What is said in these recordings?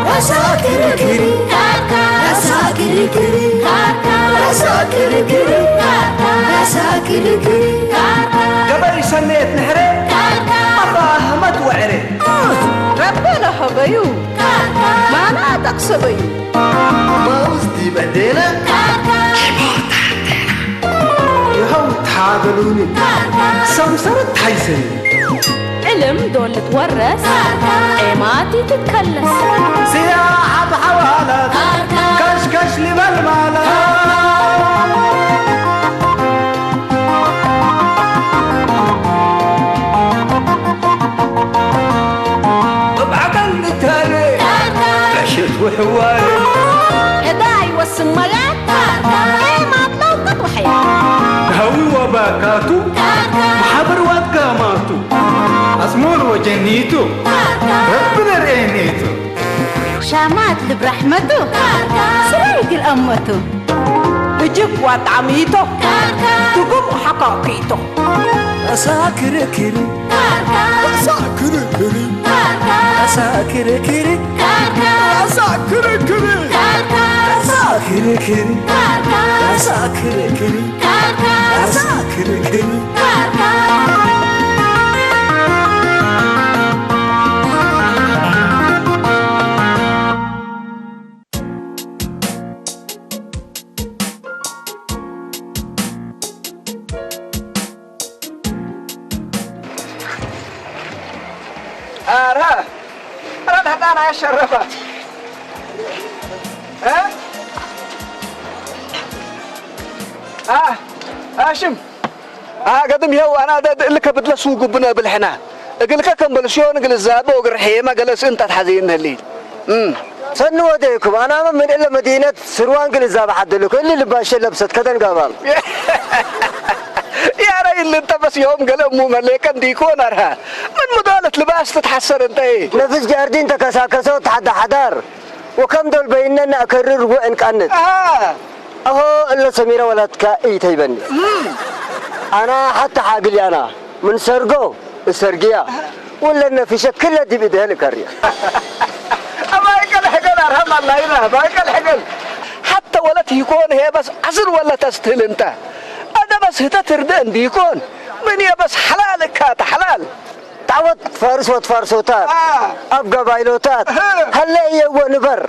ራሳ ክርክር፣ ራሳ ክርክር፣ ራሳ ክርክር፣ ራሳ ክርክር። ገበይ ሰሜት ንሕረ፣ ኣባ ኣህመድ ወዕረ። ረበነ ሀበዩ፣ ማና ጠቕሰበዩ። ማውዝ ዲበዴነ፣ ይኸው ታገሉኒ፣ ሰምሰረት ታይሰኒ። ዕልም ዶ ልትወረስ፣ ኤማት ይትከለስ። ስያ ኣብ ሓዋላት፣ ከሽከሽ ልበል ማለት። ብዓቀን ንታረ፣ ዕሽት ውሕዋረ። ዕዳ ይወስን መላት፣ ኤማት ለውቅት ውሕያ። ሃዊ ወባካቱ፣ ማሕበር ዋትጋማቱ። ኣስሙር ወጀኒቱ፣ ረቢ ነርኤኒቱ። ሻማት ልብ ራሕመቱ፣ ስራይ ግል ኣመቱ። እጅግ ዋጣሚቶ፣ ትጉም ሓካኪቶ። ራሳ ክርክር፣ ራሳ ክርክር፣ ራሳ ክርክር፣ ራሳ ክርክር፣ ራሳ ክርክር፣ ራሳ ክርክር። ኣረ፣ ኣረ፣ ዳሕዳና ያሸረፋ። እ? አ፣ ኣሽም። አ፣ ገድም ይኸው፣ ኣና ደ-፣ ደ-፣ እልከ ብድለ ሱጉ ብነ ብልሕና። እግልከ ከም በልሽዮን ግልዛበ ወግርሕየማ ገለስ እንታት ሓዘይን ህሊ። እም። ሰኒ ወደይኩም፣ ኣናመ ምን እለ መዲነት ስርዋን ግልዛበ ሓደልኩ፣ እሊ ልባሸ ለብሰት ከተንጋባም። ያረ ይል እንተ በስ ዮም ገለ እሙ መሌከ እንዲኮን ኣርሃ። ምን ምዶለት ልባስ ትትሓሰር እንተ። ነፍስ ጃርዲን ተከሳከሰው ተሓዳ ሓዳር። ወከም ዶል በይነና እከርር ውዕን ቃንት። አ። ኣሆ እለ ሰሚረ ወላትካ እይተይበኒ። እም። ኣና ሓታ ሓግል ኣና ምን ሰርጎ እሰርግያ። ወለ ነፊሸ ክለ ዲብ እድሀን እከርያ። ኣባይ ቀል ሕገል ኣርሃም ኣላይና፣ ኣባይ ቀል ሕገል። ሓተ ወለት ይኮን ሄ በስ ዓስር ወለ ተስትህል እንተ። ኣደ በስ ህተ ትርደ እንዲኮን። ምን የበስ ሓላል እካ ተሓላል። ታወት ፋርስ ወትፋርሶታት አ። ኣብ ገባይሎታት እህ። ሀለ እየዎ ንበር።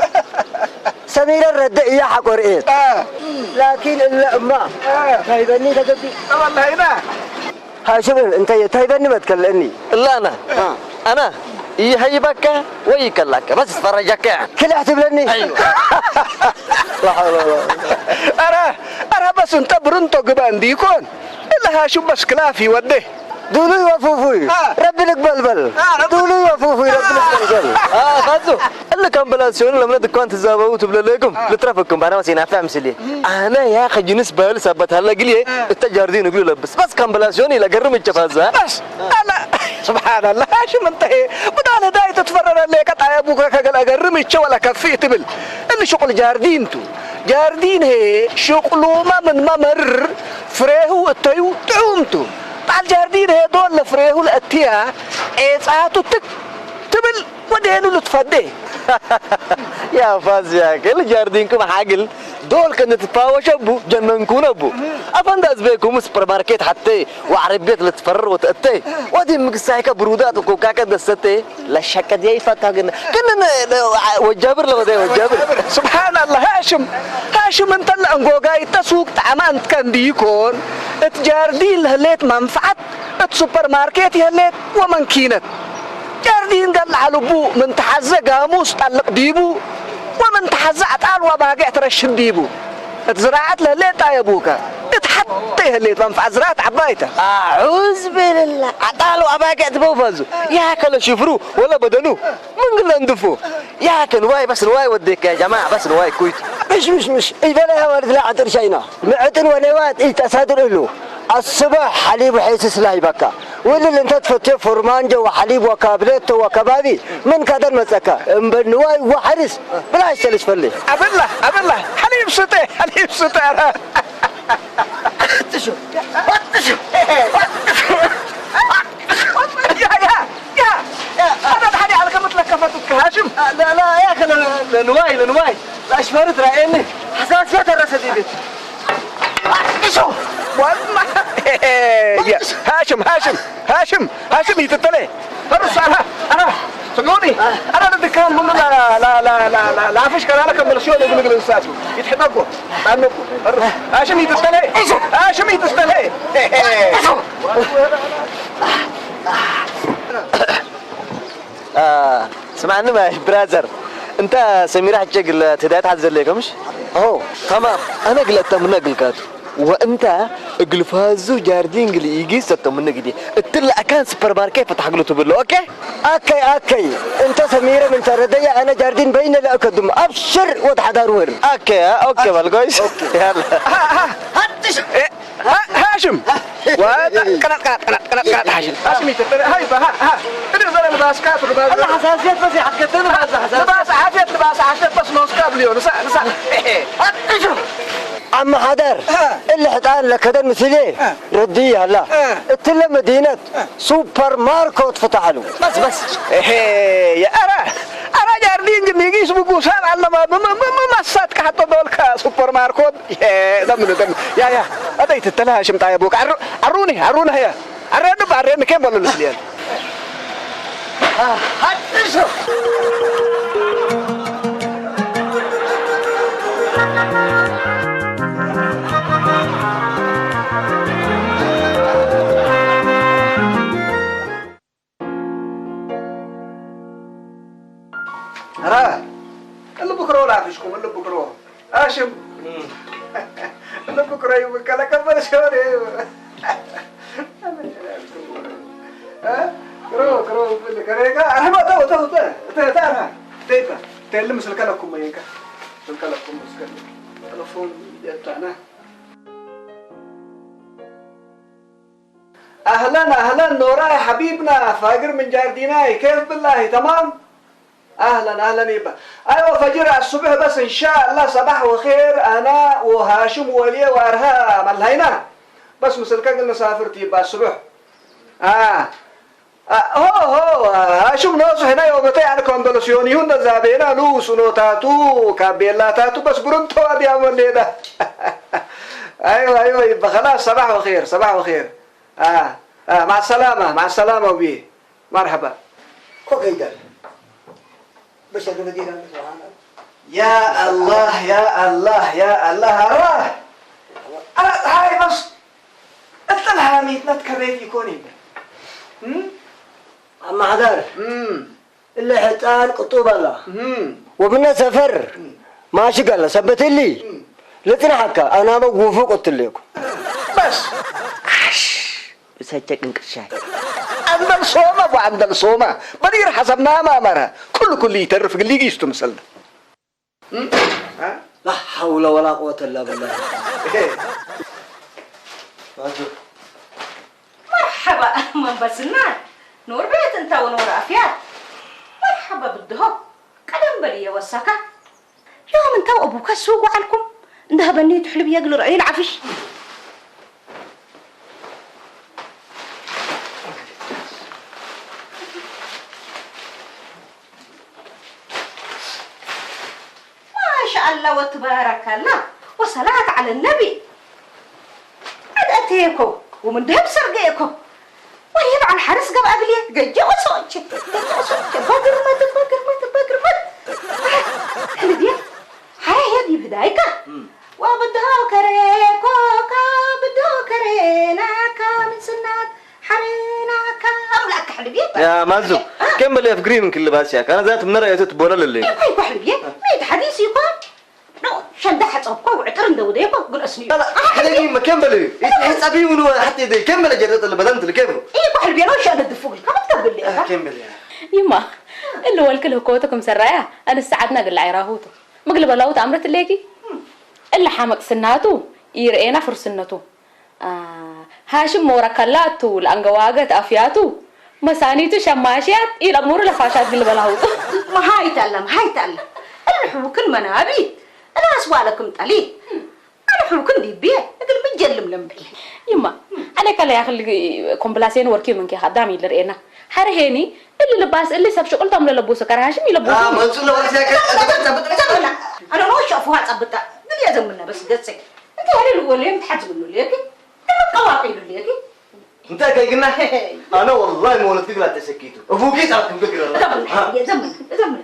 ሰሚረ ረደ እያ ሓቆርኤት። አ። ላኪን እለ እማ አ። ታይበኒ ተገቢ። ተበላይና። ሃሽም እንተ ታይበኒ መትከለኒ። እላና አ። ኣና ይሀይበካ ወይ ይከላካ በስ ትፈረጃካ። ክልሕ ትብለኒ። ኣይዋ። ላ ሓውለ ወላ ቁወተ። ኣረ፣ ኣረ በስ እንተ ብርንቶ ግባ እንዲኮን። እለ ሃሽም በስ ክላፍ ይወደ። ዱሉይ ወፉፉይ አ። ረቢ ልግበልበል። አ፣ ረቢ ዱሉይ ወፉፉይ ረቢ ልግበልበል። አ፣ ፋዙ፣ እሊ ካምበላሲዮን ለምነ ድኳን ትዛበቡ ትብለለይኩም። አ። ልትረፍኩም ባና ወሲና ፋም ስሊ። ኣነ ያ ከጅንስ በል ሰበት ሀለ ግልዬ አ። እተ ጃርዲን እግሉ ለብስ። በስ ካምበላሲዮን ኢለ ገርም እጨፋዛ። በስ፣ ኣላ፣ ስብሓንላ፣ ሽም እንተ ሄ፣ ብዳለ ዳይ ትትፈረረ ሌቀ ጣየ ቡከ ከገል አገርም እቸ ወላ ከፊ ትብል። እሊ ሽቁል ጃርዲን ቱ። ጃርዲን ሄ፣ ሽቁሉማ ምንማ መርር፣ ፍሬሁ እተዩ ጥዑም ቱ። ጣል ጃርዲን ሄ ዶል ለፍሬሁ ለእትያ ዔጻቱ ትክ ትብል ወዴኑ ልትፈዴ። ያ ፋዝ ያክል ጃርዲንኩም ሓግል ዶል ከንትፋወሸቡ ጀነንኩነቡ። አፈንዳ ዝቤኩም ሱፐርማርኬት ሓቴ ወዓረቤት ልትፈርር ወተእቴ ወዲ ምግሳይከ ብሩዳት ወኮካከ ደሰቴ ለሸቀት የይፈታ ግን ግን ወጃብር ለወደ ወጃብር። ስብሓንላህ ሃሽም ሃሽም እንተለ እንጎጋይ ተሱቅ ጣዕማ እንትከ እንዲኮን እት ጃርዲን ለህሌት መንፍዓት እት ሱፐርማርኬት ይህሌት ወመንኪነት። ጃርዲን ገላዕ ልቡ ምን ተሓዘ ጋሙስ ጠልቅ ዲቡ፣ ወምን ተሓዘ ኣጣል ወኣባግዕ ትረሽድ ዲቡ። እት ዝራዓት ለህሌት ጣየቡከ፣ እት ሓተ ይህሌት መንፍዓት ዝራዓት ዓባይተ። ኣዑዝ ቢልላህ፣ ኣጣል ወኣባግዕ ትበው ፈዙ። ያከለ ሽፍሩ ወለ በደኑ፣ ምን ግለ እንድፉ። ያከ ንዋይ በስ ንዋይ ወዴከ ያ ጀማዓ፣ በስ ንዋይ ኩይቱ። ምሽ፣ ምሽ፣ ምሽ፣ ኢበለ ያ ማለት ላ ዓጥር ሻይና። ምዕጥን ወኔዋት ኢልተሳድር እሉ። ኣስበሕ ሓሊቡ ሐይስስ ላሂበካ። ውልል እንተ ትፈትዮ ፎርማንጆ ወሓሊብ ወካብሌቶ ወከባቢ ምን ካደን መጸካ? እምበል ንዋይ ወሓሪስ ብላሽ ተልስፈሊ። ኣበላ፣ ኣበላ፣ ሓሊብ ስተ፣ ሓሊብ ስተ፣ ኣረ። ፈትሹ፣ ፈትሹ፣ ፈትሹ። ያ፣ ያ፣ ያ። ኣታ ደሓን ኢኻ ከምትለካ ፈትካ፣ ሃሽም። لا، لا، يا أخي، لا، لا، لنواي، لنواي. لا، أشفرت رأيني. حساسية الرصيد. ፈትሹ። ወላ-፣ ያ፣ ሃሽም፣ ሃሽም፣ ሃሽም፣ ሃሽም ይትተለ። ፈርስ፣ ኣና፣ ኣና፣ ስምዑኒ። ኣና ንድካን ሁሉ ላ-፣ ላ-፣ ላ-፣ ላ-፣ ላ-፣ ላፍሽ ከላለ ከም መልስዮ ለግልግል እንስሳት እዩ። ይትሕጠጎ፣ ጣነጎ። ፈርስ፣ ሃሽም ይትተለ። ሃሽም ይትተለ። አ፣ ስማዕኒ ማይ ብራዘር፣ እንተ ሰሚራ ሕጨ ግለ ትዳት ሓዘለይ ከምሽ? ኦ፣ ተማም፣ ኣነ ግለ እተምነ ግልካቱ። ወእንተ እግል ፋዙ ጃርዲን ግል ኢጊስ እተምነ ግዲ። እትለ ኣካን ሱፐርማርኬት ፈታሕ ግሉ ትብሎ፣ ኦኬ? ኣከይ፣ ኣከይ፣ እንተ ሰሚረ ምን ተረደየ ኣነ ጃርዲን በይነ ለእከዱም። ኣብሽር ወድ ሓዳር ወር። ኦኬ፣ ኦኬ፣ በል ጎይስ። ኦኬ። ያላ። ሃ፣ ሃ፣ ሃ፣ እ፣ ሃ፣ ሃሽም። ዋታ፣ ቀናጥ፣ ቀናጥ፣ ቀናጥ፣ ቀናጥ፣ ቀናጥ፣ ሃሽም። ሃሽም ይትርተር። ሃይ፣ ሃ፣ ሃ። እኔ ዘረ ልባስካ፣ ትርባ-፣ الله حساسيات بس يحكتني بس حساسيات. ልባስ ዓፍየት፣ ልባስ ዓፍየት፣ በስ ኖስካ ብልዮ፣ ንሳ፣ ንሳ። ሃሽም። ኣመሓደር፣ ሃ። እሊ ሕጣን ለከደን ምስሌ፣ ሃ። ረዲ ያላ። ሃ። እትለ መዲነት፣ ሃ። ሱፐር ማርኮት ፍታሕሉ። በስ፣ በስ። ኤሄ፣ የኣራ፣ ኣራ ጃርዲን ግን ንጊስ ብጉሳን ኣለማ፣ ም-፣ ም-፣ ም-፣ ም-፣ መሳት ካሕቶ ዶልካ ሱፐር ማርኮት። የ፣ ዘምኑ፣ ዘምኑ። ያ፣ ያ። ኣደይ ትተላ ሽምጣ የቡክ። ኣሩ-፣ ኣሩኒ፣ ኣሩኒ፣ ያ። ኣረዱ፣ ኣረዱ፣ ከም በሉ ልስልየን። ኧረ እልብክሮ ላፊሽኩም እልብክሮ ኣሽም እልብክሮ ይብቀለ ቀበል ሲሆን ክሮ ክሮ ብል ከሬጋ ኣርማ ተው ተው ተ ተ ተ ኣርማ ተይታ ተልም ስልከለኩም መየንካ ስልከለኩም ስከለ ተለፎን የጣና أهلا أهلا نوراي حبيبنا فاجر من جارديناي كيف بالله تمام؟ أهلا أهلا يبا أيوة فجر الصبح بس إن شاء الله صباح وخير أنا وهاشم ولي وأرهام الهينا بس مسلكك نسافر تيبا الصبح آه ሆ ሆ ሃሽም ነሱ ሕና ዮበተ ያነ ኮንበለስዮን ይሁን ነዛቤና ንኡስ ኖታቱ ካቤላታቱ በስ ብርንቶ ኣድያሞ ሌዳ ኣይወ ኣይወ ይበኸላ ሰባሕ ወኼር ሰባሕ ወኼር ማዕ ሰላማ ማዕ ሰላማ ውብዬ መርሐባ ኮ ከይዳል በሸር መዲና ስብሓን يا الله يا الله يا الله الله ፀሓይ በስ እጥል ሓሚት ነት ከቤት ይኮን ይብል ኣማሕዳር እለ ሕፃን ቅጡብ ኣላ ወብነ ሰፈር ማሽግ ኣላ ሰበትሊ ልፅናሓካ ኣናመ ውፉቅ እትሌኩ በስ ብሰቸ ቅንቅሻይ ኣንደል ሶማ ጓ ኣንደል ሶማ በዲር ሓሰብ ማማ ኣመረ ኩሉ ኩሉ ይተርፍ ግሊጊ ይስቱ ምሰልና لا حول ولا قوة إلا بالله مرحبا መንበስና ኖር ቤት እንታው ኖር ኣፍያ مرحبا ብድሆ ቀደም በል እየ ወሳካ ሎም እንታው ኣቡካ ስውጉ ዓልኩም እንዳህበኒ ትሕልብ እየ ግል ርአዩ ልዓፍሽ ما شاء الله وتبارك الله وصلاة على النبي عد أتيكو ومن دهب سرقيكو ويبع الحرس قب أقلي قجي وصوتش قجي وصوتش بقرمت بقرمت بقرمت هلبيا حريه يدي بدايكا وبدو كري كوكا بدو كري ناكا من سنات حريناكا أملاك حلبيا يا مازو كم بلي في جرين كل باسيا كان ذات من رأيته تبولا للي أي كحلبيا ميد حديث يكون ሸንዳ ሓፀብኳ ውዕጥር እንደውደየኳ ግልእስኒ እዩ። ሕደጊ መ ኬም በለ እዩ። ሕፀቢ እውን ሓቲ ደይ ኬም በለ ጀረጥ ለበደን ትል ኬም ነው። ይህ ኳሕል ቤሎ ሸነ ድፉ ግን ከመት ከብል እያ። ኬም በለ እያ። ይማ እሊ ወልክ ልህኮቱ ክም ሰራያ ኣንስ ሰዓትና ግላ ኣይራሁቱ ምግል በላውት ኣምረት ሌኪ እሊ ሓመቅ ስናቱ ይርኤና ፍርስነቱ هاشم مورا كلاتو لأنجواجت أفياتو مسانيتو شماشيات إلى مور لخاشات قلب الهوت. ما هاي تعلم، هاي تعلم. الحبوكن منابي. أنا أسوالكم تالي. أنا حبوكن دي بيه. أقول مجلم لمبي. يما، عليك لا يا أخي كومبلاسين وركي من كي خدام يلر إنا. حرهيني اللي لباس اللي سب شغل تام للبوسه كرهاشم يلبوسه. መንሱ ለወርሲያ ዘምና ኣነ ኖ ሸፉሃ ጸብጣ ግን የዘምና በስ ገጸ እንተ ያለ ልወለ የምትሓዝ ምኑ ለየክ ተመቀዋቂ ይሉ ለየክ እንታይ ከይግና ኣነ ወላሂ መውለት ግላ ተሰኪቱ እፉኪ ጻት ግግረ ዘምና ዘምና ዘምና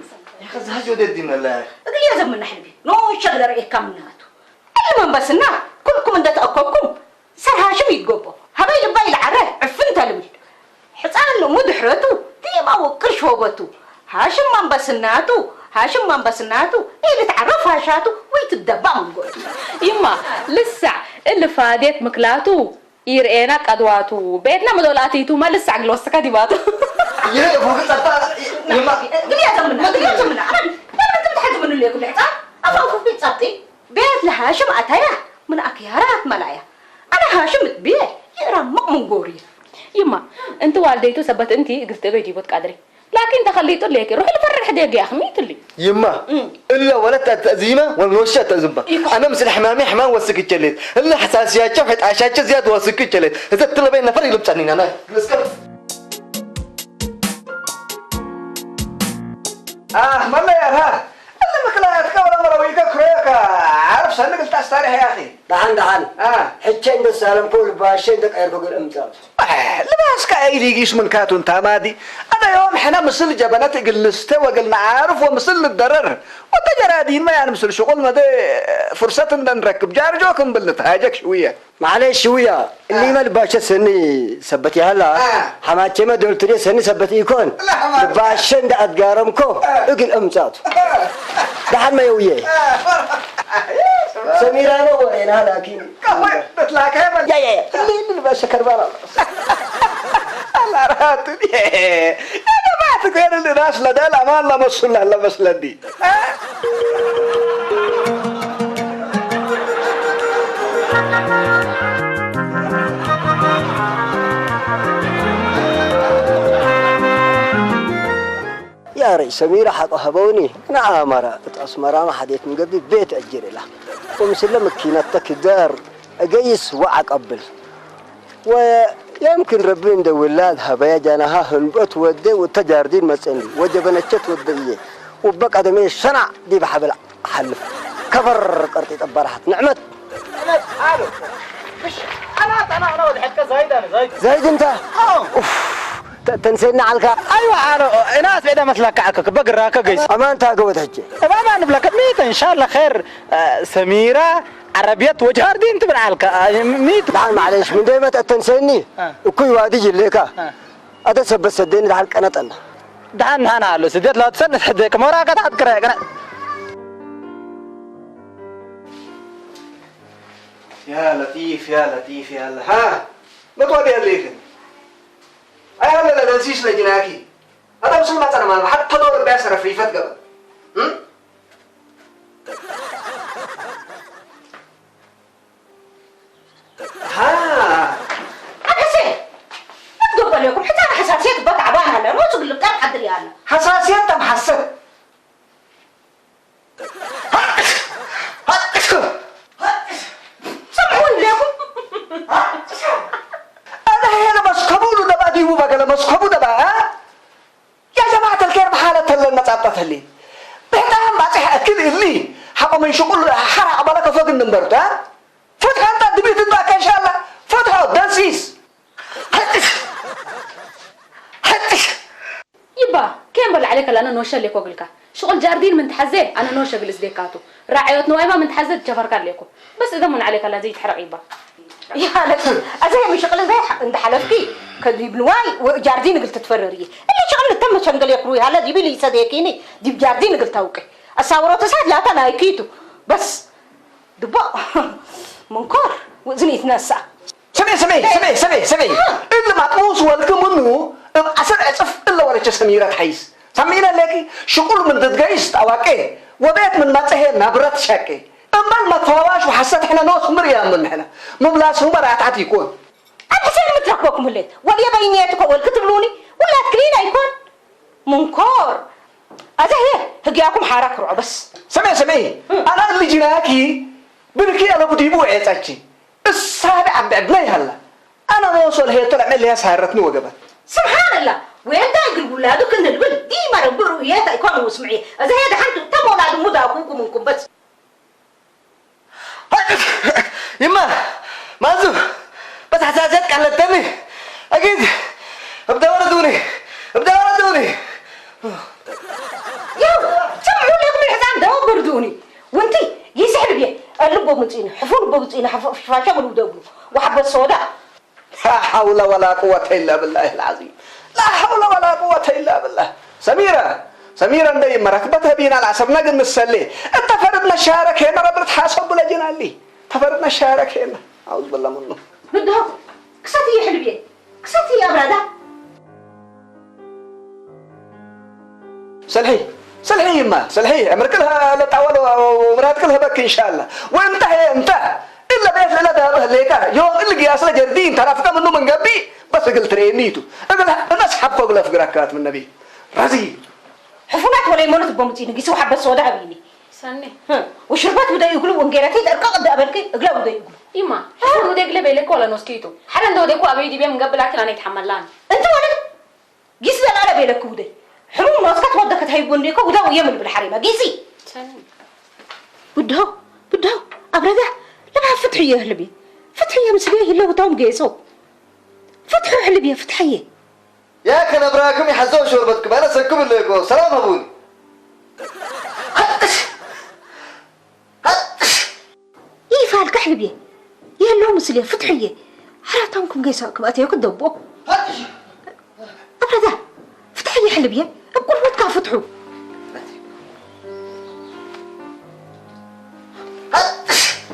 ከዛ ሀጅ ወደ ዲን አለ እግል የዘምና ሕልቢ ኖ ሸግለር ኤካ ምናቱ እሊ መንበስና ኩልኩም እንደተኣከብኩም ሰር ሃሽም ይገቦ ሃበይ ልባይ ልዓረ ዕፍን ተልብል ሕፃን እሙ ድሕረቱ ዲማ ወቅር ሾበቱ ሃሽም ማንበስናቱ ሃሽም ማንበስናቱ ኢልትዓረፍ ሃሻቱ ወይ ትደባ መንጎቱ ይማ ልሳዕ እሊ ፋዴት ምክላቱ ይርኤና ቀድዋቱ ቤትና መዶል ኣትይቱ መልስ ሳዕግል ወስካ ዲባቱ ይህ ፉግ ጸጣ ይማ ግልያ ዘምና ግልያ ዘምና ኣረን ለምን ትምትሐት ምኑ ለኩ ልሕፃ ኣፋው ክፍቲ ጸብጢ ቤት ለሃሽም ኣታያ ምን ኣክያራት መላያ ኣነ ሃሽም እትብየ ይእራምቕ መንጎሪ ይማ እንቲ ዋልደይቱ ሰበት እንቲ እግል ጥበይ ዲቦት ቃድሪ ላኪን ተኸሊጡ ሌኪ ሩሒ ልፈርሕ ዴጊ ኣኽሚትሊ ይማ እለ ወለት ኣተእዚመ ወልኖሸ ኣተእዝባ ኣነ ምስል ሕማሚ ሕማም ወስክ ይቸሌት እለ ሕሳስያቸው ሕጣሻቸው ዝያድ ወስክ ይቸሌት እዘ ትለበይ ነፈር ይልብጸኒና ና እስከ ኣህ መለያ ታ እለ ምክላያትካ ወለ መረዊከ ክሮዮካ ዓርፍ ሰንግ ልታስታሪሕ ያኺ ደሓን ደሓን ኣህ ሕቸ እንደሳለምኮ ልባሸ እንደቀየርኮ ግን እምጻቱ ልባስካ ኢሊጊሽ ምን ካቱን ታማዲ ኣነ ዮም ሕነ ምስል ጀበነት እግል ንስተ ወግል ነዓርፍ ወምስል ንደረር ወተጀራዲን መያን ምስል ሽቁል መደ ፍርሰት እንደንረክብ ጃርጆ ክንብል ንትሃጀክ ሽውየ ማዕለሽ ሽውያ እሊመ ልባሸ ሰኒ ሰበት ያህላ ሓማቸመ ዶልትዴ ሰኒ ሰበት ኢኮን ልባሸ እንደ ኣድጋረምኮ እግል እምጻቱ ደሓን መየውየ ሰሚራ ነው ወሬና ላኪን በትላካ ያያያ እሊን ልባሸ ከርባና አላራቱን የገባት ገር ልናስ ለደል አማን ለመሱላ ለመስለዲ يا ري سميرة حق هبوني أنا أمرا أسمرا ما حد يتنقبي بيت أجري له ومسلم كينتك دار أقيس وعقبل ويمكن ربي عند ولاد هبايا جانها هنبت ودي وتجاردين متسندي وجبنتشت ودي وبقى دمي شنع دي بحبل حلف كفر قرطي طبرحت نعمت زايد انت اوف تنسينا على الكا ايوه انا انا اسعد مثلك عكك بقرا كجيس امان تاقوت هجي ما ما نبلك ميت ان شاء الله خير آه، سميره عربية وجهار دي انت بالعالكة آه، ميت دحان معليش من دايما تتنسيني وكل وادي جليكا هذا سبب سديني دحان قنطنا دحان دحان على سديت لا تسنى حدك مرا قد حد كراي قنا يا لطيف يا لطيف يا الله ها ما تودي الليفن أي هلا لا دنسيش لجناكي هذا مسلم ما تنا ما حتى دور بيسر في فتقة ኣንሕሴ ኣትገበልኩም ሕፃን ሓሳስየት በታዕባን ኣለ ሮቱ ግልብጣን ዓድል ያለ ሓሳስየት ተም ሓሰብ ሰምዑን ሌኩም ኣነ ሄለ መስከቡሉ ደባ ዲቡ በገለ መስከቡ ደባ يا جماعة الخير بحالة تلنا ጻብጣት ህሊ ብሕጣም ባጽሕ እክል እሊ ሓቆ መንሽቁል ሓራ ኣባላ ከፈግን ንንበርታ ፍትሖ እንታ ድቢት እንዳ ከንሻላ ፍትሖ ደንሲስ ይባ ኬን በል ዓሌ ከላነ ኖሸ ሌኮ ግልካ ሽቁል ጃርዲን ምን ተሐዜ ኣነ ኖሸ ግልስ ዴካቱ ራዓዮት ንዋይማ ምን ተሐዜ ትሸፈርካ ሌኮ በስ እዘ ምን ዓሌ ከላ ዘይትሕረቅ ይባ ያለት ኣዘ ምሽቅል ዘ እንደ ሓለፍኪ ከዲብ ንዋይ ጃርዲን እግል ትትፈረር እየ እሊ ሽቅል እተም መሸንገል የክሩ ያለ ዲብ ኢሊ ሰደኪኒ ዲብ ጃርዲን እግል ታውቂ ኣሳውሮት እሳት ላታ ናይኪቱ በስ ድቦ መንኮር ውእዝን ይትነሳ ስሜ ስሜ ስሜ ስሜ ስሜ እሊ ማጥሙስ ወልክ ምኑ እብ ዓሰር ዕፅፍ እለ ወለቸ ሰሚረት ሓይስ ሰሚነ ሌኪ ሽቁል ምን ትትገይስ ጣዋቄ ወቤት ምን መፀሄ ናብረት ሸቄ እመን መትፋዋሽ ወሐሰት ሕነ ኖስ ምር ያምን ሕነ ምብላስ ሁመር ኣትዓት ይኮን ኣብ ሕሰብ ምትረክበኩም ህሌት ወልየ በይንየት እኮ ወል ክትብሉኒ ውላት ክሊን ኣይኮን። ምንኮር ኣዛ ህየ ህግያኩም ሓራ ክርዖ በስ። سمعي سمعي، أنا اللي جناكي بركي أنا بدي بو عيساتشي السابع عبد عبد الله هلا. أنا ما وصل هي طلع من اللي هي سهرتني وقبل. سبحان الله. وين تاقل ولا دوك إن البل دي مرة برو يا تايكون وسمعي. أزا هي دحنت تمونا دمو داكوكم منكم بس. ይማ ማዙ በታሕሳዘት ቀለተኒ ኣጊዝ እብደ ወረዱኒ እብደ ወረዱኒ። ያው ሰምዑ ለኩም ሕፃን ደው ብርዱኒ። ወንቲ ይስሕል ብየ። ልቦ ምጽኢኒ ሕፉን ቦ ምጽኢኒ ሕፋሻ ብሉ ደብሉ ወሓበት ሶዳ. لا حول ولا قوة إلا بالله العظيم. لا حول ولا قوة إلا بالله. سميرة، سميرة، እንደይ መረክበት ቢና العصر نجم السلي. التفرد نشارك هنا ربنا تحاسب بلا جنالي. تفرد نشارك هنا. أعوذ بالله منه. ብድሆ ክሰት ይሕልብየ ክሰት ያብራዳ. ሰልሒ ሰልሒ ይማ ሰልሒ ዕምርክል ለጣወል ምራትክል هبك إن شاء الله. وانت هي انت إلا بيت للا ذهب هليكا يوم اللي قياس لجردين ترافق منه من قبي. بس قلت رينيتو. اقول انا اصحاب فوق لا فقرك من النبي. رزي. ሕፉናት ወለይ ሞነት ቦምፂ ንጊሲ ወሓበት ሶዳ ሃቢኒ ሰኒ። ወሽርባት ውደይ እግሉ ወንጌላተይ ጠርቀቕ እንዳበልኪ እግላ ውደይ እግሉ። ኢማ ሕፉን ውደይ እግለ በይለኪ ዋላ ኖስኪቱ ሓደ እንደ ወደኩ ኣበይ ዲቤ ምንገብላኪ ናነይ ትሓመላን። እንተ ወደ ጊስ ዘላለ ቤለክ ውደይ ሕሙም ኖስካ ትወደ ከተይቦ እንዴኮ ውዳ ውየ ምልብል ሓሪማ ጊሲ። ሰኒ። ብድሆ ብድሆ ኣብረጋ ለባ ፍትሕዮ ህልቢ ፍትሕዮ ምስልዮ ይለውታውም ገይሶ ፍትሑ ህልብዮ ፍትሐየ። يا كان أبراكم يحزوا شربتكم أنا سكب الليكو سلام أبوني. ይፋል ክሕልብየ የለው ምስልየ ፍትሕየ ሓራታንኩም ገይሳኩም ኣትዮ ክደቦ ኣብረጋ ፍትሕየ ሕልብየ እብ ቁርበትካ ፍትሑ።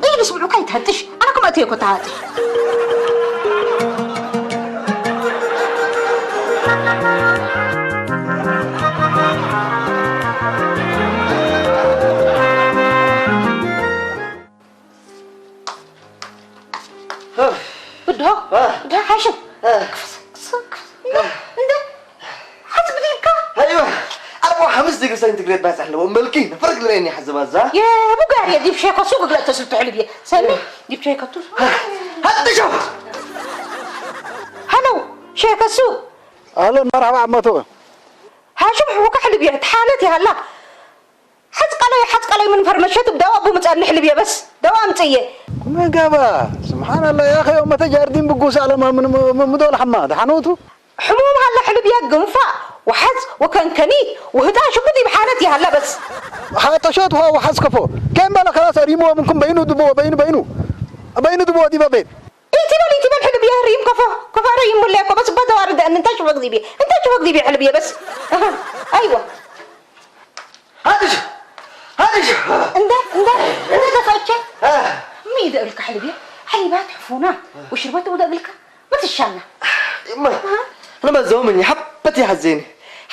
እይ ልስምዑካ ይትሃጥሽ ኣነ ከም ኣትዮ ኮ ተሃጥሽ። ብድሆ ብድሆ ሓሽም እንደ ሓስብ ድልካ ኣይዋ ኣርባ ሓምስ ዲግሪ ሰንቲግሬድ ባፅሕ ኣለዎ እምበልኪ ነፈረግ ልረአኒ ሓዝባዛ የቡጋር የዲብ ሸከሱ ግግለጥ ተስልትሑ ልብየ ሰኒ ዲብ ሸከቱ ሃጥሾ ሃሎ ሸከሱ ኣለን መርሓባ ዓመቶ ሓሽም ሕቡካ ሕልብየ ትሓለት ይሃላ ሓጽቀለይ ሓጽቀለይ ምን ፈርመሸት ብደዋ ብምጸንሕ ልብየ በስ ደዋ ኣምጽየ። ኩመ ገባ ስብሓንላ ያኸ ዮመተ ጃርዲን ብጉስ ኣለማ ምዶል ሓማ ደሓኖቱ ሕሙም ሃለ ሕልብየ ግንፋ ወሓዝ ወከንከኒ ወህጣ ሽጉጥ ይብሓለት ይሃለ በስ። ሓጠሾት ውሃ ወሓዝ ከፎ ከም በለ ከላስ ሪሞ ምንኩም በይኑ ድቦ በይኑ በይኑ በይኑ ድቦ ዲበ ቤት ኢትበል ኢትበል ሕልብየ ሪም ከፎ ከፋረ ይሙለ ኮ በስ በደዋር እንተ ሽወግ ዲቢ እንተ ሽወግ ዲቢ ሕልብየ በስ። ኣይዋ ሃድሽ ሃድሽ እንደ እንደ እንደ ደፋይቼ ሚደ እልካ ሕልብየ ሕሊባት ሕፉና ወሽርበት ውደ እልካ መትሻና እማ እነ በዛውም እኛ ሓበት ይሓዘኒ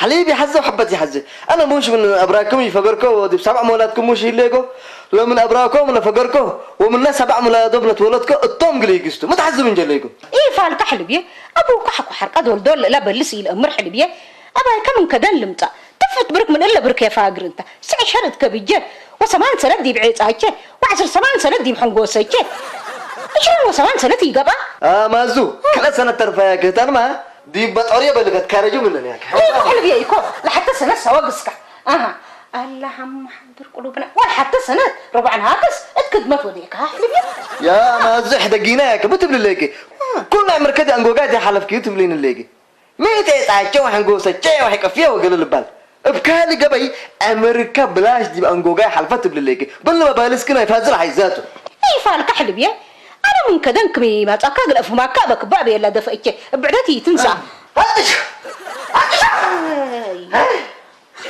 ሓሊብ ይሓዘ ሓበት ይሓዘ ኣነ ሙሽ ምን ኣብራኩም ይፈገርኮ ዲብ ሳብዕ መውላድኩም ሙሽ ይሌጎ ሎምን ኣብራኮም ነፈገርኮ ወምነ ሳብዕ መውላዶም ነትወለድኮ እቶም ግሊ ይግስቱ መትሓዝብ እንጀለይኩም ኢፋልካ ሕልብየ ኣቡካ ሓኮ ሓርቃ ዶልዶል እላ በልስ ኢለ እምር ሕልብየ ኣባይ ከም እንከደን ልምጻእ ትፍት ብርክ ምን እለ ብርክ የፋግር እንተ ስዕ ሸርጥ ከብጀ ወሰማን ሰነት ዲብ ዔጻቸ ወዓስር ሰማን ሰነት ዲብ ሕንጎሰቸ እሽርን ወሰማን ሰነት ይገባ ኣማዙ ክልተ ሰነት ተርፋያ ክህታንማ ዲብ በጦርዮ በልከት ካረጁ ምንን ያክ ይኮ ሕልብየ ይኮ ለሓተ ሰነት ሰወግስካ ኣሃ ኣላ ሓማ ሓድር ቁሉብና ወላ ሓተ ሰነት ረብዕና ሃከስ እት ክድመት ወዲእካ ሕልብየ ያ ማዙ ሕደጊና ያክ ብትብልለይክ ኩልና ምርከት ኣንጎጋ ዲሓለፍክዩ ትብሊንለይክ ሚእተ ጻቸው ሕንጎሰቸ ወሕቀፍየ ወገለ ልባል እብ ካሊ ገበይ ኣመሪካ ብላሽ ዲብ ኣንጎጋይ ሓልፈ ትብልለይክ በልመ ባልስክን ኣይፋዝል ሓይዛቱ ኢፋልካ ሕልብየ ኣነ ምን ከደን ክም ይመጻካ ግለፍ ማካ በክባዕ በየላ ደፈእቼ እብዕደት ይትንሳ ሓጥሽ ሓጥሽ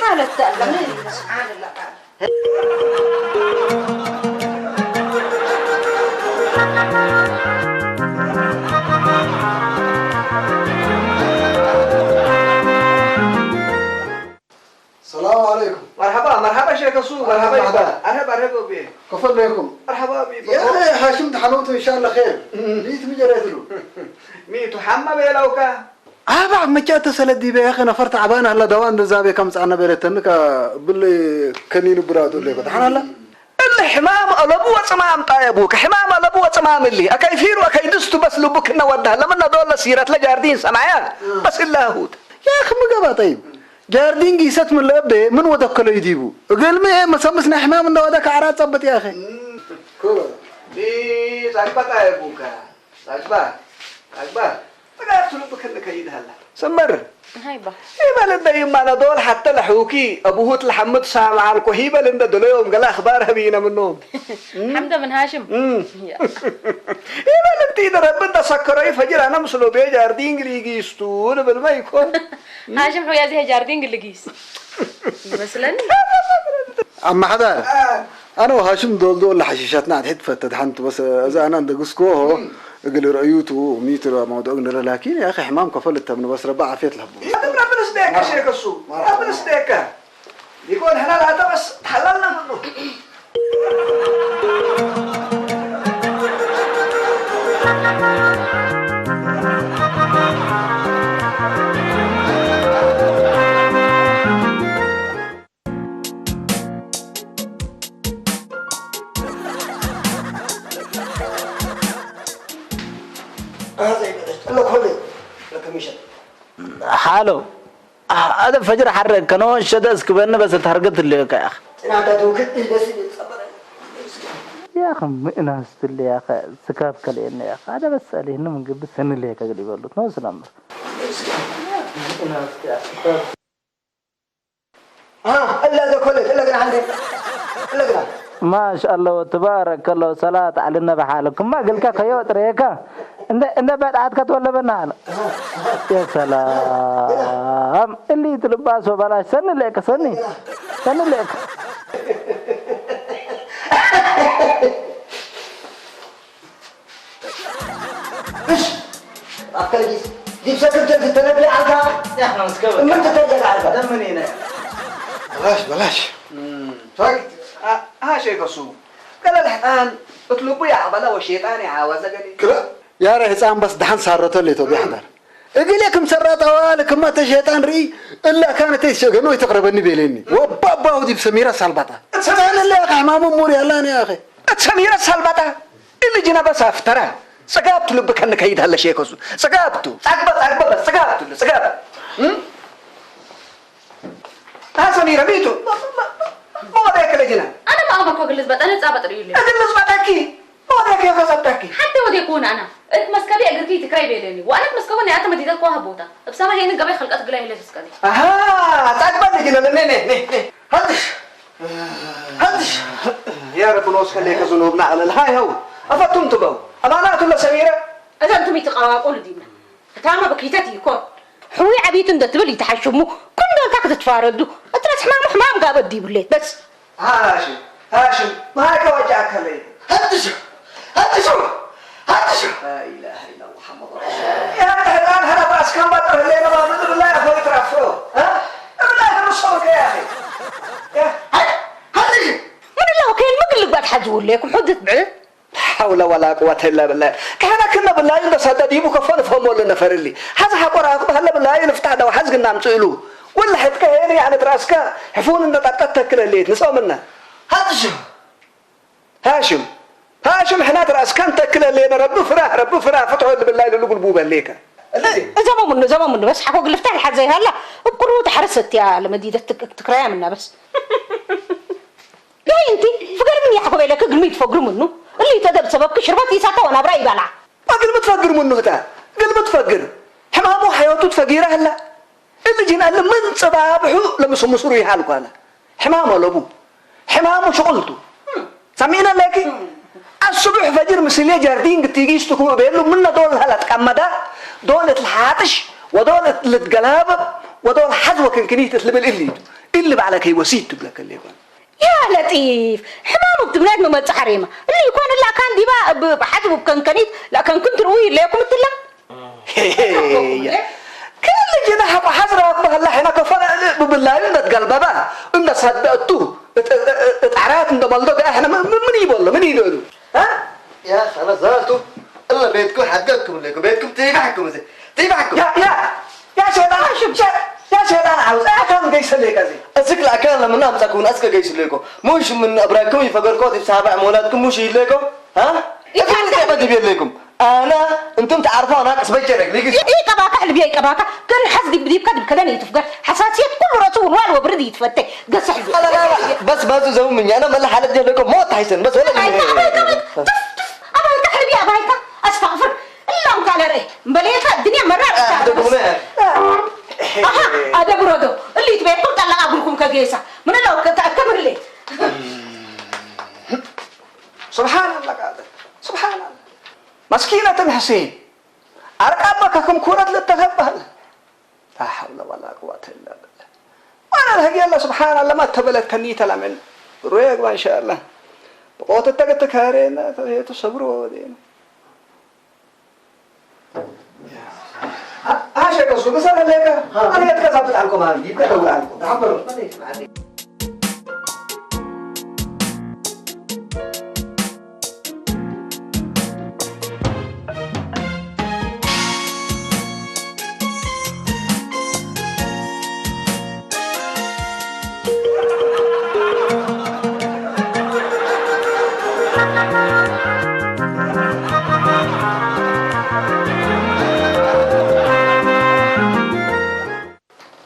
ሓለት ተኣለመ ስብሓንላ السلام عليكم. مرحبا مرحبا شيخ السوق مرحبا يبا ارهب ارهب ابي كفر لكم مرحبا ابي يا اخي هاشم تحنوت ان شاء الله خير ليت مجريت له ሚቱ ሓማ ቤላውካ። ኣባዕ መጫ ተሰለዲ በያኸ ነፈርት ዓባና ኣላ ዳዋ እንደዛቤ ከም ጻና በለተን ከብል ከኒኑ ብራቱ ለይ ደሓን ኣላ። እለ ሕማም ኣለቡ ወጽማም ጣየቡ ከሕማም ኣለቡ ወጽማም እሊ ኣካይ ፊሩ ኣካይ ድስቱ በስ ልቡ ክነ ወዳ ለምና ዶለ ሲረት ለጃርዲን ሰማያ በስ እላሁት። يا أخي مقبا طيب. جاردين قيست من الأب من ودك كله يديبو. قال ما إيه مسمسنا حمام من ودك عرات صبت يا أخي. ዲ ጻግባ ጣየቡካ ጻግባ ጻግባ ጥጋብ ትልብክ ንከይድ ሃላ ሰመር ሃይባ ይበል እንደ ይማና ዶል ሓተ ለሕውኪ ኣቡሁት ለሐምድ ሳምዓልኮ ይበል እንደ ደለዮም ገላ ኣኽባር ህቢነ ምኖም ሓምደ ምን ሃሽም እም። ያ። ይበል እንት ይደረብ እንደ ሰከረይ ፈጅር ኣነ ምስሎ ቤ ጃርዲን ግሊጊስቱ ንብል ማ ይኮን ሃሽም ሑያ ዚህ ጃርዲን ግልጊስ ይመስለኒ ኣማሓዳር ኣነ ወሃሽም ዶልዶ ለሓሽሻትና ኣድሕድ ፈተድ ሓንቲ በስ እዚ ኣና እንደግስኮ እግል ረእዩቱ ሚትር መውድኦ ግንረ ላኪን ያኸ ሕማም ከፈል እተብን በስ ረባ ዓፍየት ለህቡ ربنا بنصدقك شيخ السوق ربنا بنصدقك يكون حلال هذا بس تحللنا منه ሓሎ ኣደ ፈጅር ሓረግ ከነሆን ሸደ እስክበኒ በስ ተርገት ትልዮካ ያኽ ጽናታ ትውክል ደስ ይብል ጸበረ ያኽ ምእናስ ትልያኸ ስካብ ከልኤነ ያኸ ኣደ በስ ጸልየኒ ምንግብ ሰንልየከ ግል ይበሉት ነው ስነምር እላ ዘኮለት እላ ግና ሓንደ እላ ግና ማሻአላ ወተባረከላ ሰላት ዓለነ ብሓለኩማ ግልካ ከዮ ጥረየካ እንደ እንደ በጣት ከትወለበና አለ የሰላም እሊ ትልባሶ ባላሽ ሰኒ ለቀ ሰኒ ሰኒ ለቀ እሽ ኣብ ከልጊስ ዲብ ሰክር ተንስ ተነቢ ዓልካ ያሕና እስከ በቃ ምን ትተገል ዓልካ ደምን ኢነ بلاش بلاش ታክ ኣሃ ሸይከሱ ገለ ልሕጣን እትልቡ ያዕበላ ወሸይጣን ይዓወዘ ገሊ ክላ ያረ ህፃን በስ ደሓን ሳረቶ ሌቶ ቢያሕዳር እግሌ ክም ሰራጣዋ ለክማ ተሸጣን ርኢ እላ ካነ ተይሸገኖ ይተቅረበኒ ቤሌኒ ወባባሁ ዲብ ሰሚራ ሳልባጣ ሰማን ለ ያኸ ሕማሙ ሙር ያላኒ ያኸ እት ሰሚራ ሳልባጣ እሊ ጅና በስ ኣፍተራ ጽጋብቱ ልብከ ንከይድ ሃለ ሼከሱ ጽጋብቱ ጻግበ ጻግበ በስ ጽጋብቱ ጽጋብ ታ ሰሚራ ሚቱ መወዳይ ከለ ጅና ኣነ ማእመኮ ግልዝ በጠነ ጻበጥ ርእዩለ እግል ዝባጣኪ ወዴከ ከሰብተኪ ሓንቲ ወዴ ኮን ኣና እት መስከቢ እግርኪ ትክራይ ቤለኒ ወኣነት መስከቡ ናይ ኣተ መዲደት ኮ ሃቦታ እብ ሰማ ሄን ገበይ ኸልቀት ግላይ ህለት እስከዚ ኣሃ ጻግባ ልጅነ ለኔ ኔ ኔ ኔ ሀድሽ ሀድሽ ያ ረብ ንወስከ ለይከ ዝኑብና ኣለል ሃይ ሀው ኣፈቱም ትበው ኣማናቱ ለሰሚረ እዘ እንቱም ይትቃዋቆሉ ዲብና እታማ በኪተት ይኮን ሕዊ ዓብይቱ እንደ ትብል ይትሓሽሙ ኩንዶ እንታ ክትትፋረዱ እትረስ ሕማሙ ሕማም ጋበ ዲብሌት በስ هاشم هاشم ما هيك وجهك هلي هدشوا هدشوا هدشوا لا إله إلا محمد رسول الله يا أنت الآن هذا باس كم بطل الليلة ما من بالله يا أخوي ترفعوا ها بالله الرسول يا أخي يا هاي هدشوا من الله كاين مقلق بعد حد ولا يكون حدث بعد حول ولا قوة إلا بالله كهنا كنا بالله إن صدد يبو كفن فهم ولا نفر اللي هذا حق وراك بهلا بالله نفتح دو حزق النام تقولوا ولا حد كهين يعني تراسكا حفون إن تتكل اللي نسوا منا هذا شو هاشم هاشم حنا تراسكا تكل اللي رب فرا رب فرا فتح اللي بالله اللي قلبو بليكا اللي እዞም ምኑ እዞም ምኑ በስ ሓኮ ግልፍታ ይሓዘ ይሃላ እብ ቁርቡ ተሓረሰት እያ ለመዲደት ትክ- ትክራያ ምና በስ ያይ እንቲ ፍገር ምን ያሕኮ በለክ ግልሚ ትፈግሩ ምኑ እሊ ተደብ ሰበብክ ሽርበት ይሳካ ወናብራ ይባላ እግል ምትፈግር ምኑ ህታ እግል ምትፈግር ሕማሙ ሓዮቱ ትፈጊራ ህላ እሊ ጅን ኣለ ምን ጽባብሑ ለምስምስሩ ይሃልኳላ ሕማም ኣለቡ ሕማሙ ሽቁልቱ ሰሚዕና ለኪ ኣስቡሕ ፈጅር ምስሌ ጃርዲን ግትጊስቱ ክምኡ ቤሉ ምነ ዶል ሃላ ትቀመዳ ዶል እትልሓጥሽ ወዶል እትልትገላበብ ወዶል ሓዝ ወክንክኒት እትልብል እሊ እዩ እሊ ባዕላ ከይወሲድ ትብለከ ሌባ يا لطيف حمام بتمنات ممت حريمة اللي يكون لا كان ديبا بحجب بكنكنيت لا كان كنت روي ليكم تلا كل جناح حزر أكبر الله حين كفر بالله إن قلبها إن صدقته اتعرات إن مالدو إحنا من من يبول من يدعو ها يا خلاص زالتو الله بيتكم حقكم لكم بيتكم تيجي ይባሕኩም እዚ ይባሕኩም። ያ ያ ያ ሸጣን ሽም ሸ- ያ ሸጣን ዓውዝ ኣካም ገይሰለካ እዚ። እስክ ለአካን ለምን አምጻኩም እስከ ገይስለኮ ሙሽ ምን አብራኩም ይፈገርኮ ዲብ ሳባ ሞላትኩም ሙሽ ይለኮ ها ይታንተ- ይፈገርኮ ዲብ የለኩም ኣና እንቱም ተዓርፋ ናቅስ በጀረግ ሊግስ ይቀባካ ሕልብያ ይቀባካ ግን ሐዝ ዲብ ዲብካ ዲብ ከለን ይትፍገር ሐሳስየት ኩሉ ረቱ ንዋል ወብርድ ይትፈተ ገሰሕ لا لا لا بس بس زوم مني انا ملا حالت دي لكم موت حيسن بس ولا أبايك أبايك أبايك تف تف أبايك حلبي أبايك أستغفر اللهم قال رأي بليك الدنيا مرة أها أدب ردو اللي تبيكم طلع أقولكم كجيسة من لو كتأكمل لي سبحان الله قادر سبحان الله مسكينة حسين أرقى بك كم كرة للتغبل لا حول ولا قوة إلا بالله أنا الهجي الله سبحان الله ما تبلت تنيت الأمل رويق إن شاء الله بقوة التقت كارينا تهيت الصبر ودين ها شيخ السوق صار لك أنا يتكسب عنكم هذه يتكسب عنكم تعبروا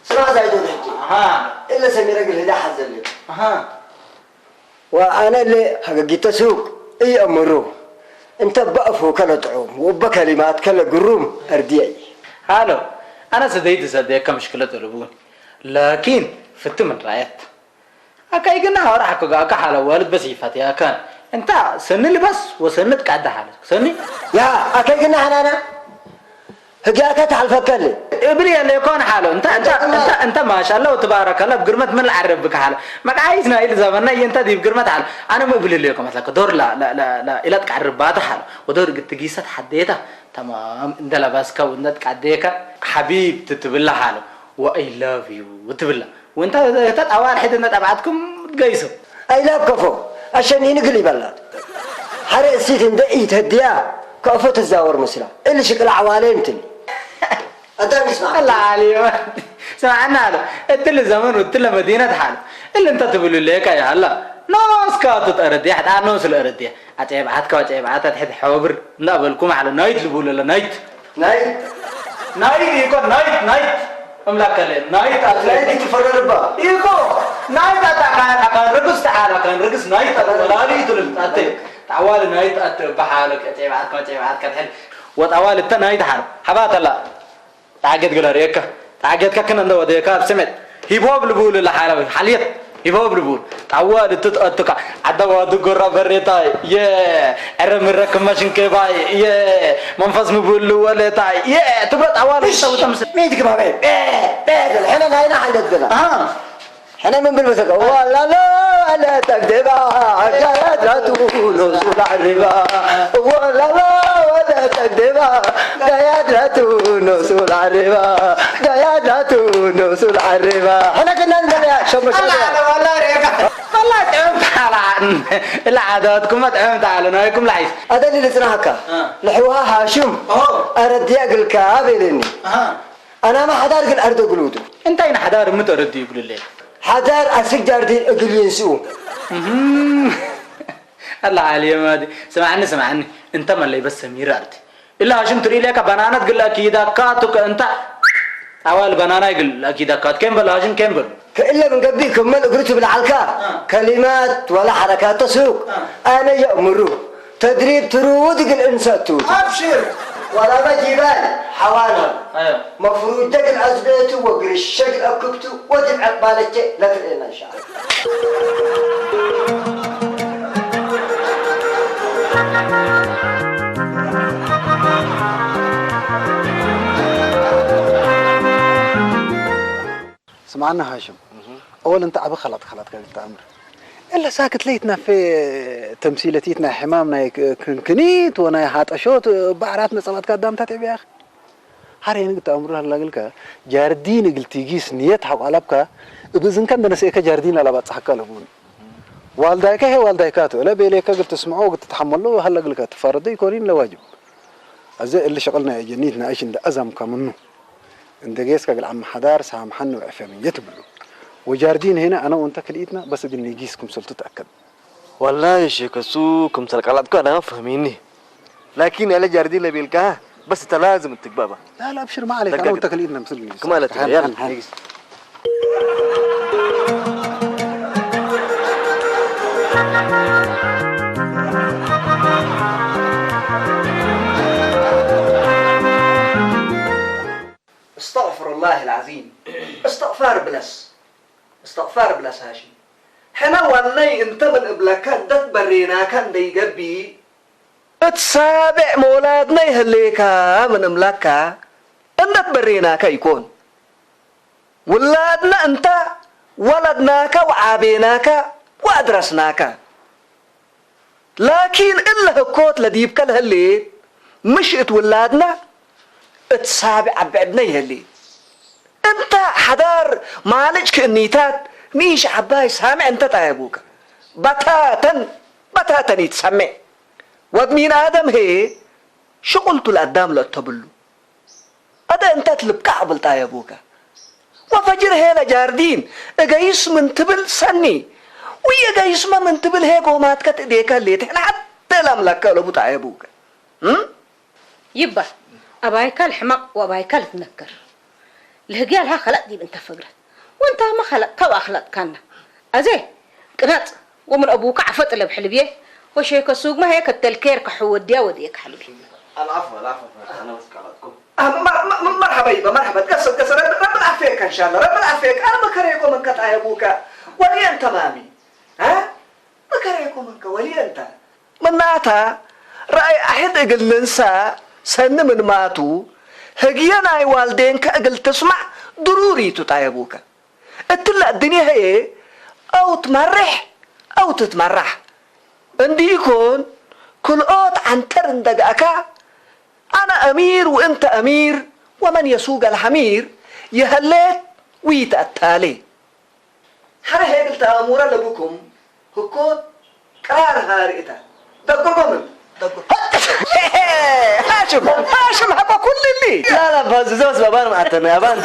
ስራሕ ዛይዶ ነጂ ኣሃ እለ ሰሚረ ግን ህዳ ሓዘል እዩ ኣሃ ወኣነ እለ ሃገጊተ ሱቅ እየእምሩ እንተ በእፉ ከለ ጥዑም ወበ ከሊማት ከለ ግሩም እርድየይ ሃሎ ኣነ ሰደይቲ ሰደየ ከም ሽክለ ጠልቡን ላኪን ፍቲ ምን ራየት ኣካይ ግና ሀራ ሐኮ ጋር ከሐለ ወልድ በስ ይፈትያከን እንታ ሰኒ ልበስ ወሰኒ ትቃዳ ሐለ ሰኒ ያ ኣከይ ግና ሐናና ህጊያከ ተሐልፈከል እብል የለ ኮን ሐሎ እንታ እንታ እንታ እንታ ማሻአላ ወተባረከላ ብግርመት ምን ለዓረብ ከሐለ መቃይስ ናይ ኢል ዘመና የንታ ዲብ ግርመት ሐለ ኣነ ምን እብል የለ ኮን መስለከ ዶር ላ ላ ላ ኢላ ትቃርባታ ሐለ ወዶር ግትጊሰት ሐዴታ ተማም እንደ ለባስካ ወንደ ትቃዴካ ሐቢብ ትትብላ ሐለ ወ I love you ትብላ وانت تتعوال حد انت ابعتكم تقيسوا أي لا بكفو عشان ينقل يبلاد حرق السيت انت ايت هديا كأفو تزاور مسلا اللي شكل عوالي انت أدام اسمع الله علي سمعنا هذا انت اللي زمن وانت اللي مدينة حال اللي انت تقول لك يا الله ناس كاتو تأردي حتى ناس الأردي أتعب عتك وأتعب عتك حد حوبر لا بلكم على نايت اللي بقول له نايت ናይት ናይት ይኮን ናይት ናይት እምላከለ ናይት ኣትለ ናይት ትፈረርባ ይኮ ናይት ኣታ ካን ኣካን ርግስ ተዓላ ካን ርግስ ናይት ኣታ ወላሊ ትልም ኣተ ታዋል ናይት ኣተ በሓለ ከጨባዓት ከጨባዓት ከትሕል ወጣዋል እተ ናይት ሓል ሓባተላ ታገት ገለ ርየካ ታገት ከክነ እንደ ወደካ ኣብ ስሜት ሂቦብ ልቡል ለሓላዊ ሓልየት ሂቦብ ልቡል ጣዋ ልትትኣቱካ ዓዳዋ ድጎራ በሬታይ የ ዕረ ምረክ ማሽን ኬባይ የ መንፈስ ምቡል ወለታይ የ ትብሎ ጣዋ ልተውተም ሚት ግባበ ሕነ ናይና ሓለት ብላ ሕነ ምን ብል በሰቀ ዋላሎ ኣለ ጠግዴባ ጋያት ላቱ ኖሱ ላዕሪባ ዋላሎ ኣለ ጠግዴባ ጋያት ላቱ ኖሱ ላዕሪባ ጋያት ላቱ ኖሱ ላዕሪባ ሕነ ክነን ገበያ ሸመሸ والله تعبت على عن العادات كم تعبت على نايكم العيس ኣደሊ ልጽናሕካ ንሕዋ ሃሽም ኣረድያ ግልካ በይለኒ ኣናማ ሓዳር ግን ኣርደ ግልውጡ እንታይ ንሓዳር ምተረድዩ ይብልለይ ሓዳር ኣስግ ጃርዲን እግል ይንስኡ ኣላ ዓልየማዲ ስማዕኒ ስማዕኒ እንተ መለይ በስ ሰሚር ኣርቲ እላ ሽም ትርኢ ለካ በናናት ግላ ኪዳካ ቱከ እንታ ኣዋል በናና ይግል ኪዳካ ኬም በል ሃሽም ኬም በል ክእለ ምን ገቢእ ክመል እግሪ ትብል ዓልካ ከሊማት ወላ ሓረካት ተስሩቅ ኣነ የእምሩ ተድሪብ ትሩድ እግል እንሰቱ ኣብሽር ወላ መጂባል ሓዋና መፍሩድ ደግል ኣዝበቱ ወግርሸ እግል ኣክብቱ ወድብ ዕባለቼ ለትርእና እንሻ ስምዓኒ ሃሽም፣ ኣወል እንተ ዓቢ ኸላጥ ኸላጥ ከብል ተኣምር። እለ ሳክት ለይት ናፌ ተምሲለቲት ናይ ሕማም ናይ ክንክኒት ወናይ ሃጠሾት ባዕራት ነጸባትካ ኣዳምታት ዕብያኽ። ሐሬ ንግ ተኣምሩ ሃላግልካ ጃርዲን እግል ቲጊስ ንየት ሐቋላብካ እብ እዝንካ እንደነስኤከ ጃርዲን ኣላባጽሐካ ለቡን። ዋልዳይካ ሄ ዋልዳይካ ቱ እለ ቤሌከ እግል ትስምዖ እግል ትትሐመሎ ሃላግልካ ትፋረዶ ይኮኒን ለዋጅብ። እዚ እሊ ሸቕልና የጀኒት ንኣሽ እንደ ኣዛም ከምኑ። እንደ ጌስካ ግል ዓም ሓዳር ሳምሓን ወዕፈ ምን የትብሉ። ወጃርዲን ሄነ ኣነ ወንተ ክልኢትና በስ እግል ኒጊስ ክምሰልቱ ተኣከድ። والله يا شيخ السوق كم تلقى لا تكون أنا فهميني. لكن على جاردي لبيلكا بس تلازم تكبابا. لا لا أبشر ما عليك أنا دقق. وأنت كل إيدنا مسلمين. كما لا تقول، يلا، هاي. استغفر الله العظيم. استغفار بلس. استغفار بلس هاشم. ሕነ ዋልነይ እንተ ምን እብለካ እንደት በሬናካ እንደይገቢ እት ሳብዕ መውላድነይ ህሌካ ምን እምላካ እንደት በሬናካ ይኮን። ውላድና እንታ ወለድናካ ወዓቤናካ ወኣድረስናካ። ላኪን እለ ህኮት ለዲብከ ለህሌት ምሽ እት ውላድና እት ሳብዕ ዓቢ ዕድነ ይህሌት። እንታ ሓዳር ማልጭ ክእኒታት ንኢሽ ዓባይ ሳምዕ እንተ ጣየቡከ። በታተን በታተን ይትሰምዕ። ወድ ሚን ኣደም ሄ ሽቁልቱ ለኣዳም ለእተብሉ። ኣደ እንተ ትልብቃ ቅብል ጣየቡከ። ወፈጅር ሄ ለጃርዲን እገይስ ምን ትብል ሰኒ። ውይ እገይስመ ምን ትብል ሄ ጎማትከ ትእዴከ ሌት ሕነ ሓተ ለምለከ ለቡ ጣየቡከ። እም? ይባ፣ ኣባይካ ልሕመቕ ወኣባይካ ልትነከር። ልህግያ ልሃ ኸለጥ ዲብ እንተ ፍግረት። ወንታመ ኸለጥካ ወኣኽለጥካና። ኣዜ፣ ቅነጽ፣ ወምን ኣቡካ ዓፈጥ ለብሕልብዬ፣ ወሸይከ ሱግመ ሄ ከተልኬር ከሕወድያ ወድየ ከሕልቢ። العفو، العفو، أنا بس قلطكم. آه، م-، م-، م-، مرحبا يبا، مرحبا. تقصد، قصد، رب، رب العافيك إن شاء الله، رب العافيك. أنا بكرهكم من قطع يا أبوك. ولي أنت مامي. ها؟ بكرهكم من ك-، ولي أنت. ምናታ፣ ረኣይ ኣሕድ እግል ንንሳእ ሰኒ ምን ማቱ፣ ህግየ ናይ ዋልዴንከ እግል ትስማዕ ድሩሪ ቱ ጣየቡከ። እትለ እድንየ ህዬ፣ ኣው ትመሬሕ ኣው ትትመራሕ። እንዲኢኮን፣ ክልኦት ዓንተር እንደገእካ፣ ኣነ ኣሚር ወእንተ ኣሚር፣ ወመን የሱግ ኣልሐሚር፣ የሀሌት ወይተአታሌ። ሐረ ሄግል ተአሙረ ለቡኩም ህኮት ቅራር ሃርእ እተ። ደጎጎምን። ደጎ-፣ ሃሽም፣ ሃሽም ሐቆ ኩልሊ። لا لا، بس زوز بابان ما أتنا، أبان.